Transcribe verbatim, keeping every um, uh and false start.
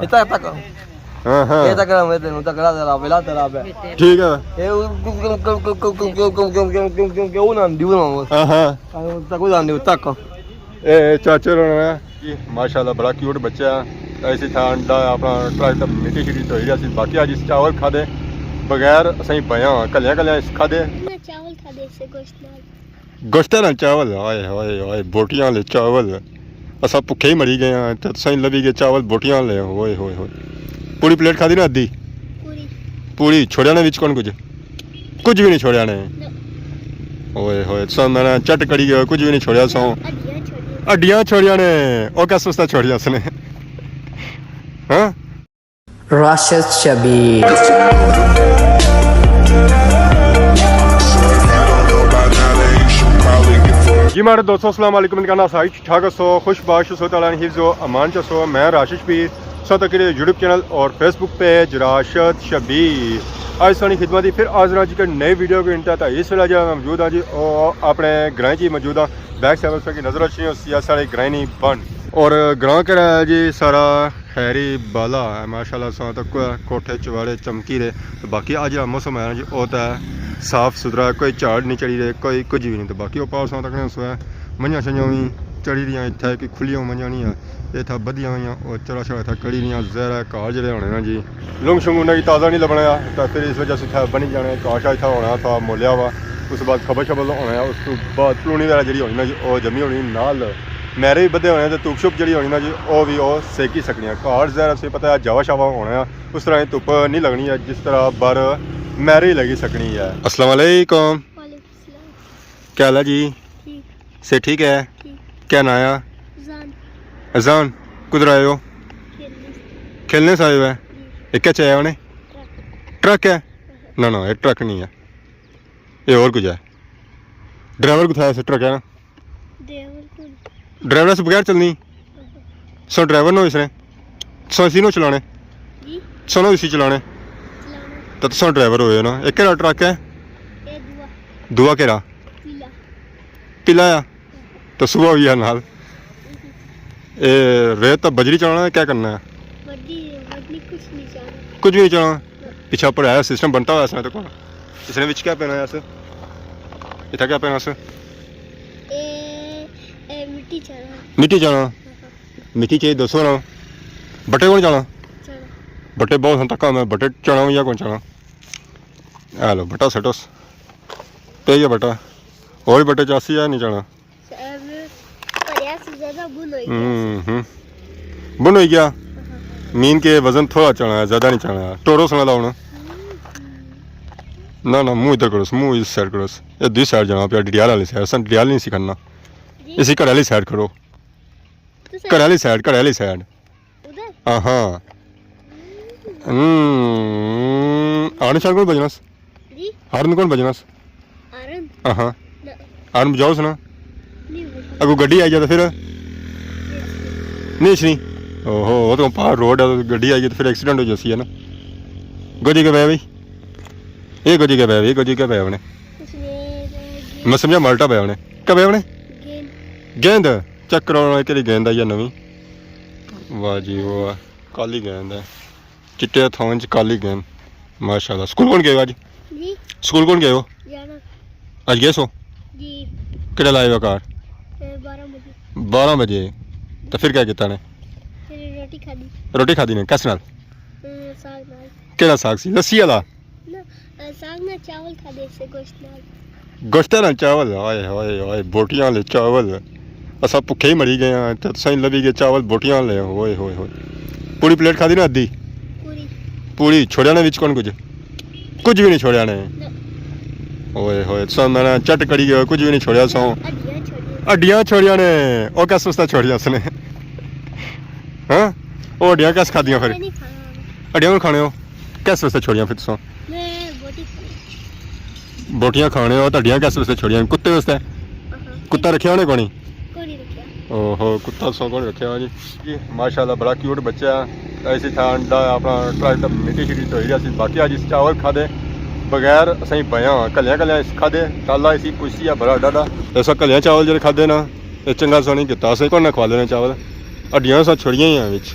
تک تک۔ ہاں، ہاں۔ یہ تک رہا، میں تینوں تک رہا، تیرا پہلا تیرا پہ۔ ٹھیک ہے۔ یہ کیوں نہ دیو نا وہ۔ ہاں، ہاں۔ تک نہ دیو تک۔ اے چاچے ہونا ہے۔ جی، ماشاءاللہ، بڑا کیوٹ بچہ ہے۔ ایسے تھا انڈا اپنا ٹرائی تے مٹی شٹی دھوئی رہیا سی۔ باقی اج اس چاول کھادے بغیر اساں بھیاں، کلیاں کلیاں اس کھادے۔ میں چاول کھادے سے گوشت نال۔ گوشت نال چاول، ہائے، ہائے، ہائے، بوٹیاں والے چاول۔ اساں بھکھے ہی مری گئے ہاں، تے تساں لبھی گئے چاول بوٹیاں والے، ہوئے، ہوئے، ہوئے۔ پوری پلیٹ کھادی نا ادھی؟ پوری۔ پوری، چھوڑیا نا وچ کون کچھ؟ کچھ بھی نہیں چھوڑیا نے۔ نہ۔ اوئے ہوئے، سو میں نے چٹ کری گیا، کچھ بھی نہیں چھوڑیا سو۔ ہڈیاں چھوڑیاں۔ ہڈیاں چھوڑیاں نے، او کس واسطے چھوڑیاں اس نے؟ ہاں؟ راشد شبیر۔ جی ماڑے دوستو، السلام علیکم، امید کرنا ساری ٹھیک ٹھاک ہسو، خوش باش ہسو، تعالیٰ نے حفظ و امان چ ہسو۔ میں راشد شبیر، سو تک یوٹیوب چینل اور فیس بک پیج راشد شبیر۔ آج سانی خدمت دی پھر حاضر ہاں جی کہ نئی ویڈیو کے انتہا۔ اس ویلے جہاں میں موجود ہاں جی، او اپنے گرائیں جی موجود ہاں، بیک سائیڈ پر کی نظر اچھنی ہوسی ہے ساڑے گرائیں نی بن۔ اور گراں کہڑا ہے جی سارا خیری بالا ہے، ماشاءاللہ ساں تک کوٹھے چواڑے چمکی رہے۔ تو باقی اج جہاں موسم ہے نا جی، او تے صاف ستھرا، کوئی جھاڑ نہیں چڑھی رہے، کوئی کچھ بھی نہیں۔ تو باقی او پاس ساں تک سو ہے، منجھاں شنجھاں بھی چڑھی رہیاں، اتھے کوئی کھلیاں منجھاں نہیں ہے۔ یہ تھا بدیاں ہوئیاں، اور چڑا شڑا تھا کڑی رہیاں، زہرا کار جڑے ہونے نا جی۔ لنگ شنگ انہاں کی تازہ نہیں لبنا ہے، تو پھر اس وجہ سے اتھا بنی جانے، کاش اتھا ہونا تھا، مولیا ہوا۔ اس بعد کھبل شبل ہونا ہے، اس تو بعد پلونی وغیرہ جڑی ہونی نا جی، او جمی ہونی نال۔ میرے بھی بدے ہونے تے دھوپ شپ جڑی ہونی نا جی، او بھی او سیکی سکنی ہے۔ کار زہرا سے پتہ ہے جاوا شاوا ہونا ہے، اس طرح دھوپ نہیں لگنی ہے جس طرح بر میرے ہی لگی سکنی ہے۔ السلام علیکم۔ وعلیکم السلام۔ کیا حال ہے جی؟ ٹھیک۔ سے ٹھیک ہے؟ ٹھیک۔ کیا نام ہے؟ اذان۔ اذان، کدھر آئے ہو؟ کھیلنے۔ کھیلنے سے آئے ہو؟ جی۔ یہ کیا چاہیا انہیں؟ ٹرک۔ ٹرک ہے؟ نہ، نہ، یہ ٹرک نہیں ہے، یہ اور کچھ ہے۔ ڈرائیور کتھا ہے؟ ٹرک ہے نا؟ ڈرائیور کون؟ ڈرائیور سے بغیر چلنی؟ سو ڈرائیور نو اس نے؟ سو اسی نو چلانے؟ جی؟ سو نو اسی چلانے؟ چلانے۔ تو تساں ڈرائیور ہوئے نا۔ ایک کہڑا ٹرک ہے؟ یہ دوا۔ دوا کہڑا؟ پیلا۔ پیلا آ؟ تو صبح ہوئی ہے نال۔ اے ریت تو بجری چلانا ہے، کیا کرنا ہے؟ بجری، بجری کچھ نہیں چاہنا۔ کچھ بھی نہیں چاہنا؟ نہ۔ پچھا پڑھایا سسٹم بنتا ہوا اس نے تو کون؟ اس نے وچ کیا پہنا ہے اس؟ اتھا کیا پہنا اس؟ اے، اے مٹی چاہنا۔ مٹی چاہنا؟ ہاں۔ مٹی چاہیے، دسو نا۔ بٹے کون چانا؟ چانا۔ بٹے بہت ہن تک میں بٹے چانا ہوں یا کون چانا؟ اے لو، بٹا سٹوس۔ پہ گیا بٹا۔ اور بٹے چاسی ہے نہیں چانا؟ سر، پریا سی زیادہ بن ہوئی گیا۔ ہوں، ہوں۔ بن ہوئی گیا؟ ہاں۔ مین کے وزن تھوڑا چانا ہے، زیادہ نہیں چانا ہے۔ ٹورو سنا لاؤ نا۔ ہوں۔ نہ، نہ، منہ ادھر کرو، منہ اس سائیڈ کرو۔ یہ دوسری سائیڈ جانا پیا، ڈڈیال والی سائیڈ۔ اساں ڈڈیال نہیں سی کھڑنا۔ جی۔ اسی گھر والی سائیڈ کرو۔ تو سر گھر والی سائیڈ، گھر والی سائیڈ۔ ادھر؟ ہاں، ہاں۔ ہوں۔ ہارن شارن کون بجنا س؟ جی؟ ہارن کون بجنا س؟ ہارن؟ ہاں، ہاں۔ نہ۔ ہارن بجاؤ سنا۔ نہیں بجنا۔ اگو گڈی آئی جائے تو پھر؟ نہیں۔ نہیں اچھنی۔ اوہو، وہ تو پار روڈ ہے، گڈی آئی جائے تو پھر ایکسیڈنٹ ہو جاسی ہے نا۔ گوجی کے پے بھائی؟ یہ گوجی کے پے بھائی، گوجی کے پے ہونے؟ اس نے میں سمجھا مالٹا پے ہونے۔ کیا پے ہونے؟ گیند۔ گیند؟ چیک کرو نا، کیڑی گیند آئی ہے نویں۔ واہ جی واہ، کالی گیند ہے۔ چٹے تھاں وچ کالی گیند۔ ماشاءاللہ۔ سکول کون گئے ہو اج؟ جی؟ سکول کون گئے ہو؟ جانا۔ اج گئے سو؟ جی۔ کیڑے لائے ہو کار؟ اے، بارہ بجے۔ بارہ بجے؟ تو پھر کیا کیتا نے؟ پھر روٹی کھادی۔ روٹی کھادی نے؟ کس نال؟ اے، ساگ نال۔ کیڑا ساگ سی؟ لسی والا؟ نہ، اے، ساگ نال چاول کھادے سے گوشت نال۔ گوشت نال چاول، ہائے، ہائے، ہائے، بوٹیاں والے چاول۔ اساں بھکھے ہی مری گئے ہاں، تے تساں لبھی گئے چاول بوٹیاں والے، ہوئے، ہوئے، ہوئے۔ پوری پلیٹ کھادی نا ادھی؟ پوری۔ پوری، چھوڑیا نا وچ کون کچھ؟ کچھ بھی نہیں چھوڑیا نے۔ نہ۔ ہوئے، ہوئے، تساں میں چٹ کری گئے، کچھ بھی نہیں چھوڑیا سو۔ ہڈیاں چھوڑیاں۔ ہڈیاں چھوڑیاں نے، او کس واسطے چھوڑیاں اس نے؟ ہاں؟ او ہڈیاں کس کھادیاں پھر؟ میں نہیں کھانا۔ ہڈیاں کون کھانے ہو؟ کس واسطے چھوڑیاں پھر تساں؟ میں بوٹی کھانی۔ بوٹیاں کھانے ہو، تہاڈیاں کس واسطے چھوڑیاں؟ کتے واسطے؟ ہاں۔ کتا رکھیا ہونے کونی؟ کونی رکھیا۔ اوہو، کتا سو کونی رکھیا جی۔ جی، ماشاءاللہ بڑا کیوٹ بچہ ہے۔ ایسی تھا انڈا اپنا ٹرائی تے مٹی شٹی دھوئی رہیا سی۔ باقی اج اس چاول کھادے بغیر اساں بھیاں، کلیاں کلیاں اس کھادے۔ تالا اسی کسی ہے بڑا ڈاڈا۔ ایسا کلیاں چاول جڑے کھادے نا، اے چنگا سا نہیں کیتا، اساں کون نہ کھوا لینے چاول۔ ہڈیاں سا چھوڑیاں ہی ہیں وچ۔